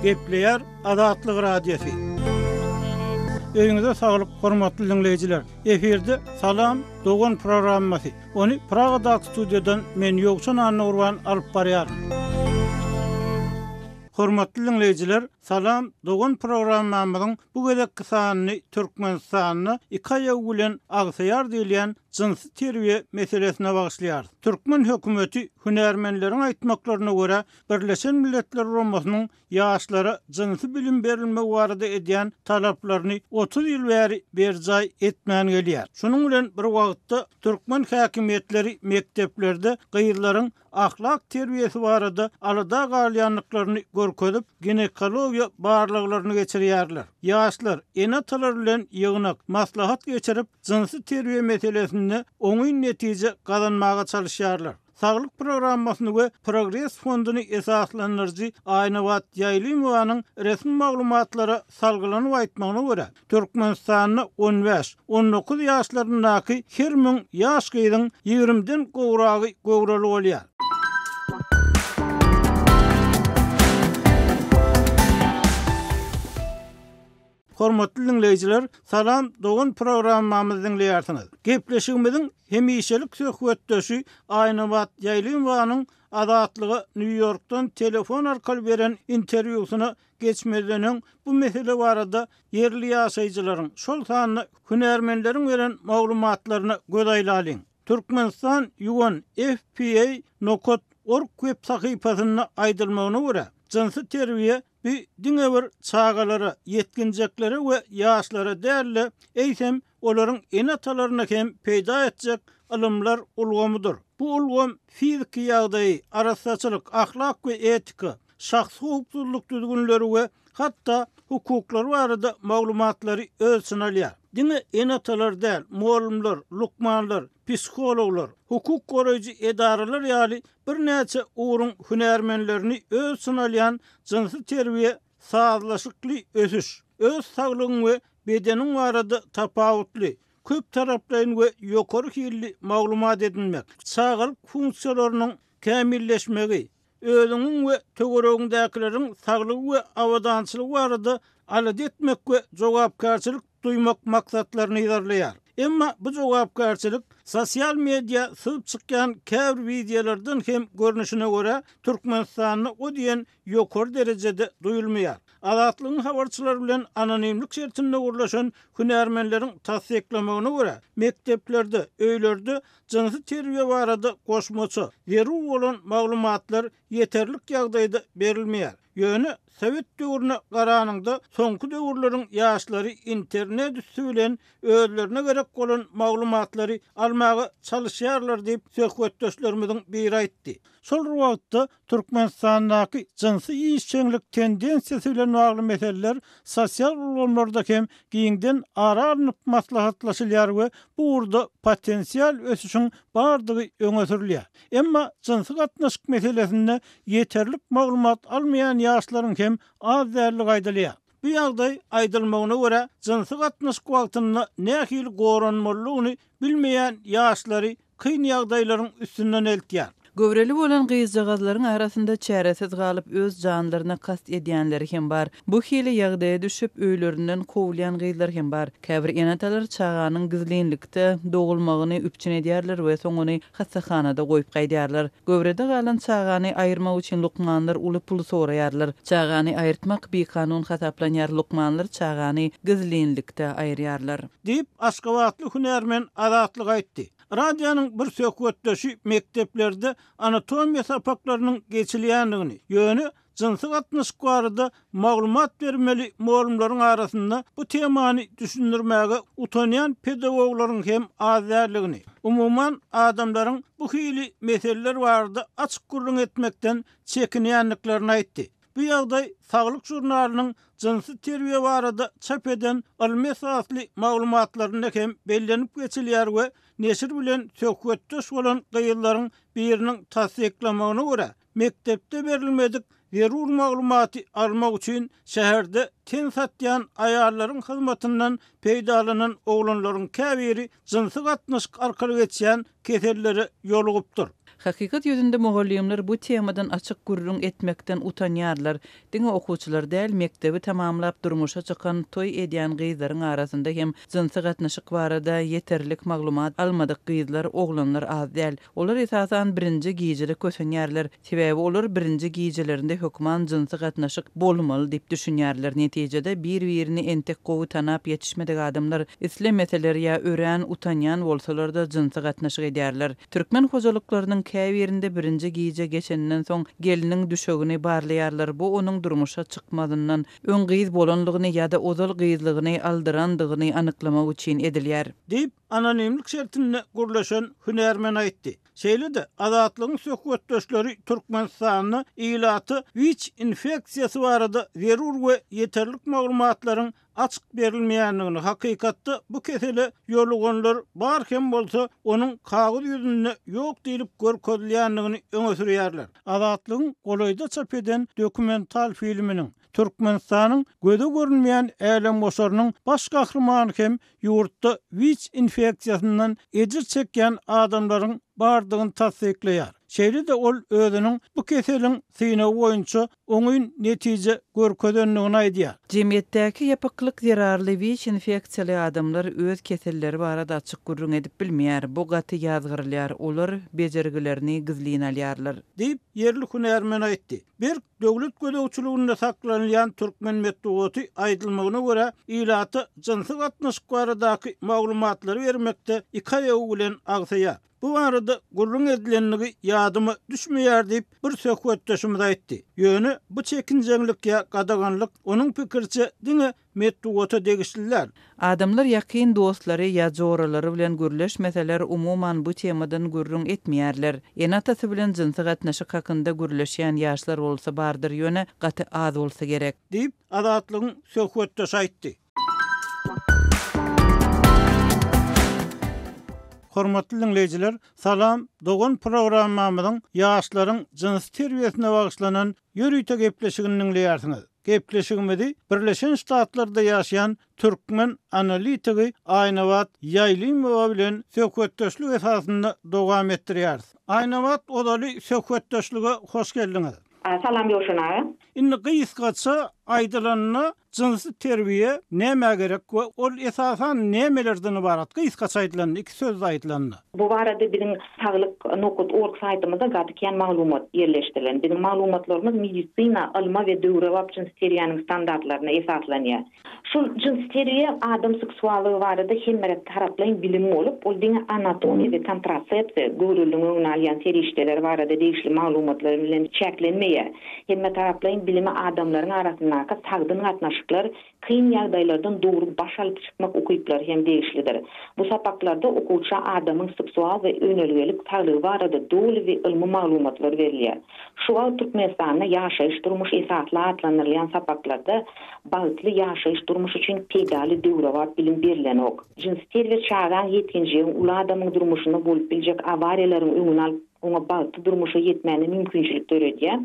Gepleýär Azatlyk Radiosy. Öýüňize saglyk, hormatly diňleýjiler! Efirde Salam, dogan programmasy. Ony Pragadaky studiýadan men Ýowşan Annagurban alyp barýaryn. Hormatly diňleýjiler, Salam, dogan programmamyzyň bu gezekki sanyny Türkmenistanda iki aýagy bilen agsaýar diýilýän jynsy terbiýe meselesine bagyşlaýarys. Türkmen hökümeti hünärmenleriň aýtmaklaryna görä, Birleşen Milletler Guramasynyň ýaşlara jynsy bilim berilmegi barada edýän talaplaryny 30 ýyl bäri berjaý etmän gelýär. Şunuň bilen bir wagtda, türkmen häkimiýetleri mekdeplerde gyzlaryň ahlak terbiýesi barada alada galýandyklaryny görkezip, ginekologiýa barlaglaryny geçirýärler. Ýaşlar ene-atalar bilen ýygnak, maslahat geçirip, jynsy terbiýe meselesinde oňyn netije gazanmaga çalyşýarlar. Saglyk programmasyny we Progres fonduny esaslandyryjy Aýnabat Ýaýlymowanyň resmi maglumatlara salgylanyp aýtmagyna görä, Türkmenistanda on bäş, 19 ýaşlaryndaky her müň ýaş gyzyň ýigrimiden gowragy göwreli bolýar. Hormatly diňleýjiler, Salam, dogan programmamyzy diňleýärsiňiz. Gepleşigimiziň hemişelik söhbetdeşi Aýnabat Ýaýlymowanyň Azatlyga Nýu-Ýorkdan telefon arkaly beren interwýusyna geçmezden öň bu mesele barada ýerli ýaşaýjylaryň, şol sanda hünärmenleriň beren maglumatlaryna göz aýlalyň. Türkmenistan UN FPA nokat org web sahypasynda aýdylmagyna görä, jynsy terbiýe bu diňe bir çagalara, ýetginjeklere we ýaşlara däl-de, eýsem, olaryň ene-atalaryna hem peýda etjek ylymlar ulgamydyr. Bu ulgam fiziki ýagdaýy, arassaçylyk, ahlak we etika, şahsy howpsuzlyk düzgünleri we hatda hukuklary barada maglumatlary öz içine alýar. Diňe ene-atalar däl, mugallymlar, lukmanlar, psihologlar, hukuk goraýjy edaralar ýaly birnäçe ugruň hünärmenlerini öz içine alýan jynsy terbiýe sazlaşykly ösüş, öz saglygyň we bedeniň barada tapawutly, köptaraplaýyn we ýokary hilli maglumat edinmek, çagalyk funksiýalarynyň kämilleşmegi, özüňiň we töweregiňdäkileriň saglygy we abadançylygy barada alada etmek we jogapkärçilik duýmak maksatlaryny yzarlaýar. Emma bu jogapkärçilik sosial media syzyp çykýan käbir wideolardan hem görnüşine görä, Türkmenistanda o diýen ýokary derejede duýulmaýar. Azatlygyň habarçylary bilen anonimlik şertinde gürleşen hünärmenleriň tassyklamagyna görä, mekdeplerde, öýlerde jynsy terbiýe barada goşmaça, zerur bolan maglumatlar ýeterlik ýagdaýda berilmeýär. Ýöne sowet döwrüne garanyňda, soňky döwürleriň ýaşlary internet üsti bilen özlerine gerek bolan maglumatlary almaga çalyşýarlar diýip, söhbetdeşlerimiziň biri aýtdy. Şol bir wagtda, Türkmenistandaky jynsy işjeňlik tendensiýasy bilen bagly meseleler sosial ulgamlarda hem giňden ara alnyp maslahatlaşylýar we bu ugurda potensial ösüşiň bardygy öňe sürülýär. Emma jynsy gatnaşyk meselesinde ýeterlik maglumat almaýan ýaşlaryň hem az däldigi aýdylýar. Bu ýagdaý, aýdylmagyna görä, jynsy gatnaşyk wagtynda nähili goranmalydygyny bilmeýän ýaşlary kyn ýagdaýlaryň üstünden eltýär. Göwreli bolan gyzjagazlaryň arasynda çäresiz galyp, öz janlaryna kast edýänleri hem bar. Bu hili ýagdaýa düşüp, öýlerinden kowulýan gyzlar hem bar. Käbir ene-atalar çaganyň gizlinlikde dogulmagyny üpjün edýärler we soň ony hassahanada goýup gaýdýarlar. Göwrede galan çagany aýyrmak üçin lukmanlar uly pul soraýarlar. Çagany aýyrtmak bikanun hasaplanýar, lukmanlar çagany gizlinlikde aýyrýarlar. Diýip, aşgabatly hünärmen Azatlyga aýtdy. Radionyň bir söhbetdeşi mekdeplerde anatomiýa sapaklarynyň geçilýändigini, ýöne jynsy gatnaşyk barada maglumat bermeli mugallymlaryň arasynda bu temany düşündirmäge utanýan pedagoglaryň hem az däldigini, umuman, adamlaryň bu hili meseleler barada açyk gürrüň etmekden çekinýändiklerini aýtdy. Bu ýagdaý Saglyk žurnalynyň jynsy terbiýe barada çap eden ylmy esasly maglumatlarynda hem bellenip geçilýär we neşir bilen söhbetdeş bolan gyzlaryň biriniň tassyklamagyna görä, mekdepde berilmedik zerur maglumaty almak üçin şäherde ten satýan aýallaryň hyzmatyndan peýdalanan oglanlaryň käbiri jynsy gatnaşyk arkaly geçýän kesellere ýolugypdyr. Hakykat ýüzünde mugallymlar bu temadan açyk gürrüň etmekden utanýarlar. Diňe okuwçylar däl, mekdebi tamamlap durmuşa çykan, toý edýän gyzlaryň arasynda hem jynsy gatnaşyk barada ýeterlik maglumat almadyk gyzlar, oglanlar az däl. Olar esasan birinji gijede kösenýärler. Sebäbi olar birinji gijelerinde hökman jynsy gatnaşyk bolmaly diýip düşünýärler. Netijede bir-birini entek gowy tanap ýetişmedik adamlar islemeseler ýa örän utanýan bolsalar-da jynsy gatnaşyk edýärler. Türkmen hojalyklarynyň käbirinde birinji gije geçeninden soň gelniň düşegini barlaýarlar, bu onuň durmuşa çykmazyndan öň gyz bolanlygyny ýa-da ozal gyzlygyny aldyrandygyny anyklamak üçin edilýär. Diýip, anonimlik şertinde gürleşen hünärmen aýtdy. Şeýle-de, Azatlygyň söhbetdeşleri Türkmenistanda ilata wiç infeksiýasy barada zerur we ýeterlik maglumatlaryň açyk berilmeýändigini, hakykatda bu kesele ýoluganlar bar hem bolsa, onuň kagyz ýüzünde ýok diýlip görkezilýändigini öňe sürýärler. Azatlygyň golaýda çap eden dokumental filminiň, Türkmenistanyň göze görünmeýän älemgoşarynyň baş gahrymany hem ýurtda wiç infeksiýasyndan ejir çekýän adamlaryň bardygyny tassyklaýar. Şeýle-de ol özüniň bu keseliň synagy boýunça oňyn netije görkezendigini aýdýar. Jemgyýetdäki ýapyklyk zerarly wiç infeksiýaly adamlar öz keselleri barada açyk gürrüň edip bilmeýär. Bu gaty ýazgarylýar. Olar bejergilerini gizlin alýarlar. Diýip, ýerli hünärmen aýtdy. Berk döwlet gözegçiliginde saklanylýan türkmen metbugaty, aýdylmagyna görä, ilata jynsy gatnaşyk baradaky maglumatlary bermekde iki aýagy bilen agsaýar. Bu barada gürrüň edilendigi ýadyma düşmeýär diýip, bir söhbetdeşimiz aýtdy. Ýöne bu çekinjeňlik ýa gadaganlyk, onuň pikiriçe, diňe metbugata degişli däl. Adamlar ýakyn dostlary ýa joralary bilen gürleşmeseler, umuman bu temadan gürrüň etmeýärler. Ene-atasy bilen jynsy gatnaşyk hakynda gürleşýän ýaşlar bolsa bardyr, ýöne gaty az bolsa gerek. Diýip, Azatlygyň söhbetdeşi aýtdy. Hormatly diňleýjiler, Salam, dogan programmamyzyň ýaşlaryň jynsy terbiýesine bagyşlanan ýörite gepleşigini diňleýärsiňiz. Gepleşigimizi Birleşen Ştatlarda ýaşaýan türkmen analitigi Aýnabat Ýaýlymowa bilen söhbetdeşlik esasynda dowam etdirýäris. Aýnabat ozaly söhbetdeşlige hoş geldiňiz. Salam Ýowşan aga. Indi gysgaça aýdylanda jynsy terbiýe nämä gerek we ol esasan nämelerden ybarat gysgaça aýdylanda iki sözde aýdylanda. Bu barada biziň saglyk nokat org saýtymyzda gaty kän maglumat ýerleşdirilen. Biziň maglumatlarymyz medisina, ylma we döwrebap jynsy terbiýäniň standartlaryna esaslanýar. Şol jynsy terbiýe adam seksuallygy barada hemmetaraplaýyn bilim bolup, ol diňe anatomiýa we kontrasepsiýa, göwreliligiň öňüni alýan serişdeler barada degişli maglumatlar bilen çäklenmeýär. Hemmetaraplaýyn bilime adamlaryň arasyndaky sagdyn gatnaşyklar, Kyn ýagdaýlardan dogry baş alyp çykmak ukyplary hem degişlidir. Bu sapaklarda okuwça adamyň seksual we önelgelik saglygy barada doly we ylmy maglumatlar berilýär. Şu wagt Türkmenistanda ýaşaýyş-durmuş esasly atlandyrylýan sapaklarda bagtly ýaşaýyş-durmuş üçin peýdaly döwrebap bilim berilenok. Jynsy terbiýe çagaň, ýetginjegiň, uly adamyň durmuşynda bolup biljek awariýalaryň öňüni alyp, oňa bagtly durmuşa ýetmäne mümkinçilik döredýär.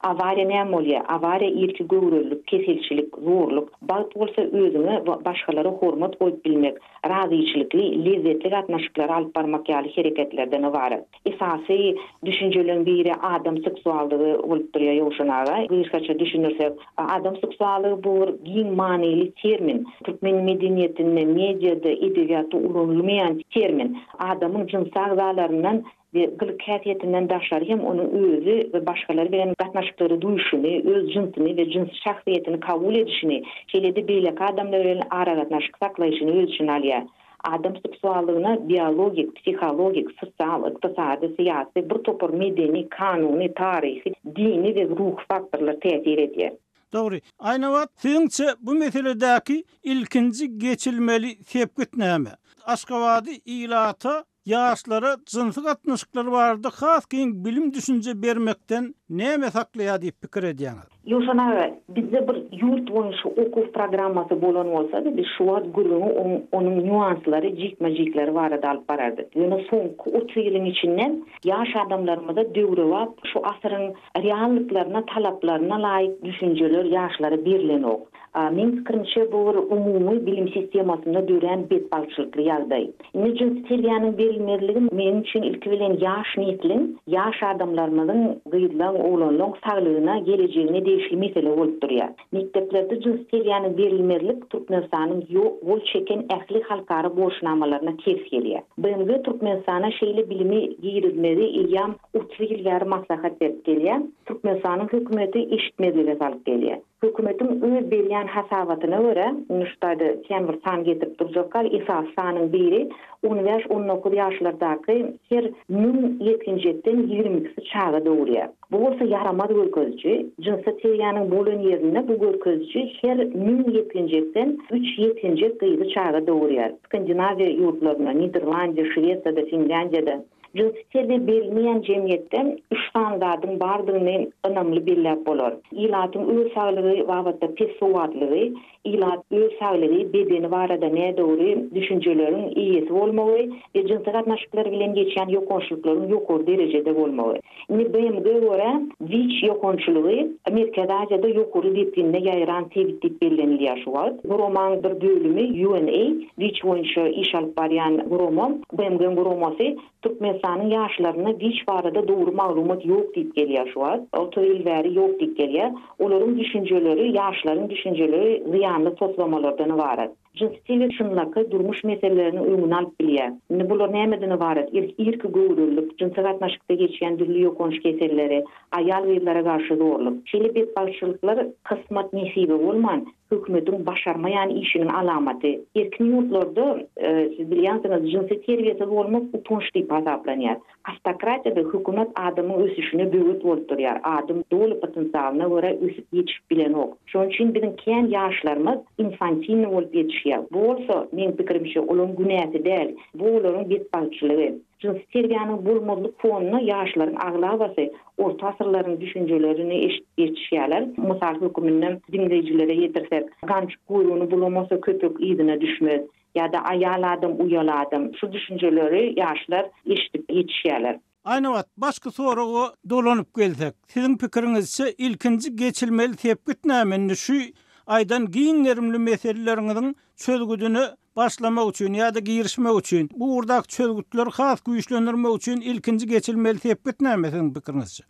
Awariýa näme bolýar? Awariýa irki göwrelilik, keselçilik, zorluk. Bagt bolsa özüňe we başgalara hormat goýup bilmek, razyçylykly, lezzetli gatnaşyklary alyp barmak ýaly hereketlerden ybarat. Esasy düşünjeleriň biri adam seksuallygy bolup durýar Ýowşan aga. Gysgaça düşündirsek, adam seksuallygy bu bir giň manyly termin. Türkmen medeniýetinde, mediada, edebiýatda ulanylmaýan termin. Adamyň jynsy agzalaryndan we gylyk-häsiýetinden daşary hem onuň özi we başgalar bilen gatnaşyklary duýşuny, öz jynsyny we jynsy şahsyýetini kabul edişini, şeýle-de beýleki adamlar bilen aragatnaşyk saklaýşyny öz içine alýar. Adam seksuallygyna biologik, psihologik, sosial, ykdysady, syýasy, bir topar medeni, kanuny, taryhy, dini we ruhy faktorlar täsir edýär. Dogry. Aýnabat, siziňçe bu meseledäki ilkinji geçilmeli sepgit näme? Aşgabady ilata Ýaşlara jynsy gatnaşyklar barada has giň bilim-düşünje bermekden näme saklaýar diýip pikir edýäňiz? Ýowşan aga, bizde bir ýurt boýunça okuw programmasy bolan bolsady, biz şu wagt gürrüňi onuň nýuanslary, jikme-jikleri barada alyp barardyk. Ýöne soňky 30 ýylyň içinde ýaş adamlarymyza döwrebap şu asyryň reallyklaryna, talaplaryna laýyk düşünjeler ýaşlara berlenok. Meň pikirimçe, bu bir umumy bilim sistemasynda dörän betbagtçylykly ýagdaý. Indi jynsy terbiýäniň berilmezligi meniň üçin ilki bilen ýaş nesliň, ýaş adamlarymyzyň, gyzlaň, oglanlaň saglygyna, gelejegine degişli mesele bolup durýar. Mekdeplerde jynsy terbiýäniň berilmezlik Türkmenistanyň gol çeken ähli halkara borçnamalaryna ters gelýär. BMG Türkmenistana şeýle bilimi girizmegi eýýäm 30 ýyl bäri maslahat berip gelýär. Türkmenistanyň hökümeti eşitmezlige salyp gelýär. Hökümetiň öz berýän hasabatyna görä, indi şu taýda kän bir san getirip durjak gal, esasy sanyň biri, on bäş-on dokuz ýaşlardaky her müň ýetginjekden ýigrimi ikisi çaga dogurýar. Bu bolsa ýaramaz görkeziji. Jynsy terbiýäniň bolan ýerinde bu görkeziji her müň ýetginjekden üç ýetginjek gyzy çaga dogurýar. Skandinawiýa ýurtlarynda, Niderlandiýa, Şwesiýada, Finlýandiýada Jynsy terbiýe berilmeýän jemgyýetde üç sany zadyň bardygyny ynamly belläp bolar. Ilatyň öz saglygy babatda pes sowatlygy, ilat öz saglygy, bedeni barada nädogry düşünjeleriň eýesi bolmagy we jynsy gatnaşyklar bilen geçýän ýokançlyklaryň ýokary derejede bolmagy. Indi BMG görä, WIÇ ýokançlygy Merkezi Aziýada ýokary depginde ýaýran sebit diýip bellenilýär şu wagt. Guramaň bir bölümi UNA, WIÇ boýunça iş alyp barýan gurama, BMG-iň guramasy Türkmenistanyň ýaşlarynda WIÇ barada dogry maglumat ýok diýip gelýär şu wagt. 30 ýyl bäri ýok diýip gelýär. Olaryň düşünjeleri, ýaşlaryň düşünjeleri zyýanly toslamalardan ybarat. Jynsy terbiýe çynlakaý durmuş meseleleriniň öňüni alyp bilýär. Indi bular nämeden ybarat? Irki göwrelilik, jynsy gatnaşykda geçýän dürli ýokanç keselleri, aýal-gyzlara garşy zorluk. Şeýle betbagtçylyklar kysmat-nesibe bolman, hökümetiň başarmaýan işiniň alamaty. Erkin ýurtlarda, siz bilýänsiňiz, jynsy terbiýesiz bolmak utanç diýip hasaplanýar. Awtokratiýada hökümet adamyň ösüşine böwet bolup durýar, adam doly potensialyna görä ösüp ýetişip bilenok. Şonuň üçin biziň kän ýaşlarymyz infantilnyý bolup ýetişýär. Bu bolsa, meň pikirimçe, olaryň günäsi däl, bu olaryň betbagtçylygy. Jynsy terbiýäniň bolmazlyk fonunda ýaşlaryň aglabasy orta asyrlaryň düşünjelerini eşidip ýetişýärler. Mysal höküminde diňleýjilere ýetirsek, Ganjyk guýrugyny bulamasa köpek yzyna düşmez. Ýa-da aýal adam uýaly adam. Şu düşünjeleri ýaşlar eşidip ýetişýärler. Aýnabat, başky soraga dolanyp gelsek, siziň pikiriňizçe ilkinji geçilmeli sepgit näme indi şu aýdan giň gerimli meseleleriňiziň çözgüdine başlamak üçin ýa-da girişmek üçin, bu ugurdaky çözgütleri has güýçlendirmek üçin ilkinji geçilmeli sepgit näme siziň pikiriňizçe?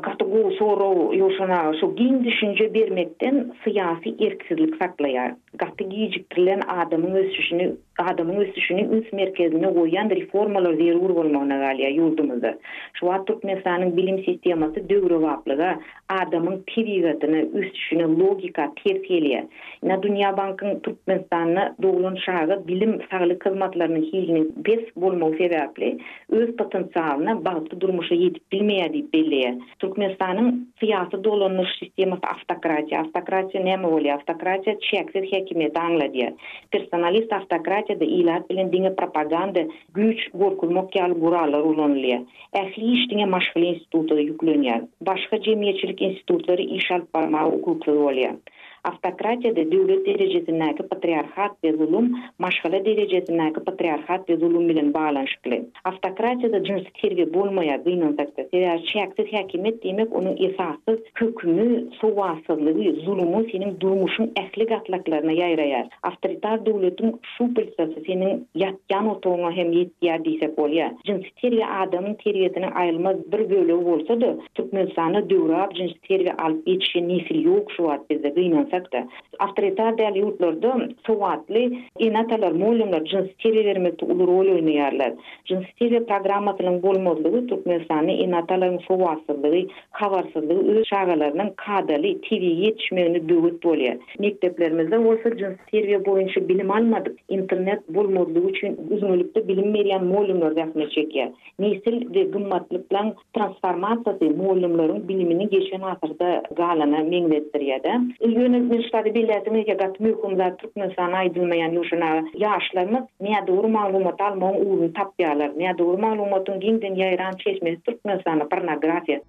Gaty gowy sorag Ýowşan aga. Şu giň düşünje bermekden syýasy erksizlik saklaýar. Gaty gijikdirilen adamyň ösüşini adamyň ösüşini üns merkezinde goýýan reformalar zerur bolmagyna galýar ýurdumyzda. Şu wagt Türkmenistanyň bilim sistemasy döwrebaplyga, adamyň tebigatyna, ösüşine, logika ters gelýär. Ine Dünýä bankyň Türkmenistanda doglan çaga bilim, saglyk hyzmatlarynyň hiliniň pes bolmagy sebäpli öz potensialyna, bagtly durmuşa ýetip bilmeýär diýip belleýär. Türkmenistanyň syýasy dolandyryş sistemasy awtokratiýa. Awtokratiýa näme bolýar? Awtokratiýa çäksiz häkimiýeti aňladýar. Personalist awtokratiýada ilat bilen diňe propaganda, güýç, gorkuzmak ýaly gurallar ulanylýar. Ähli iş diňe maşgala instituta ýüklenýär. Başga jemgyýetçilik institutlary iş alyp barmaga ukupsyz bolýar. Awtokratiýada döwlet derejesindäki patriarhat we zulum maşgala derejesindäki patriarhat we zulum bilen baglanyşykly. Awtokratiýada jynsy terbiýe bolmaýar, gynansakda. Sebäbi çäksiz häkimiýet diýmek onuň esassyz hökümi, sowatsyzlygy, zulumy seniň durmuşyň ähli gatlaklaryna ýaýraýar. Awtoritar döwletiň şupeltsasy seniň ýatýan otagyňa hem ýetýär diýsek bolýar. Jynsy terbiýe adamyň terbiýesiniň aýrylmaz bir bölegi bolsa-da, Türkmenistanda döwrebap jynsy terbiýe alyp ýetişen nesil ýok şu wagt bizde, gynansak-da. Awtoritar däl ýurtlarda sowatly ene-atalar, mugallymlar jynsy terbiýe bermekde uly rol oýnaýarlar. Jynsy terbiýe programmasynyň bolmazlygy Türkmenistanda ene-atalaryň sowatsyzlygy, habarsyzlygy öz çagalarynyň kadaly, tebigy ýetişmegine böwet bolýar. Mekdeplerimizde bolsa jynsy terbiýe boýunça bilim almadyk, internet bolmazlygy üçin üzňelikde bilim berýän mugallymlar zähmet çekýär. Nesil we gymmatlyklaň transformasiýasy mugallymlaryň bilimini geçen asyrda galana meňzetdirýär-de. Ýöne men şu zady belläsim gelýär, gaty möhüm zat Türkmenistanda aýdylmaýan Ýowşan aga, ýaşlarymyz nädogry maglumat almagyň ugruny tapýarlar. Nädogry maglumatyň giňden ýaýran çeşmesi Türkmenistanda pornografiýa.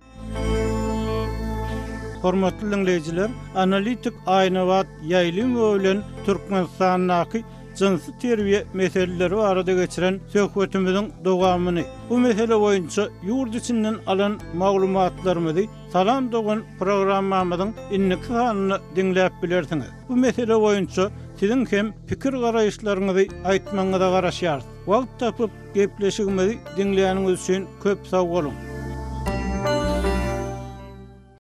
Hormatly diňleýjiler, analitik Aýnabat Ýaýlymowa bilen Türkmenistandaky. jynsy terbiýe meseleleri barada geçiren söhbetimiziň dowamyny, bu mesele boýunça ýurt içinden alan maglumatlarymyzy Salam dogan programmamyzyň indiki sanynda diňläp bilersiňiz. Bu mesele boýunça siziň hem pikir-garaýyşlaryňyzy aýtmagyňyza garaşýarys. Wagt tapyp gepleşigimizi diňläniňiz üçin köp sag boluň!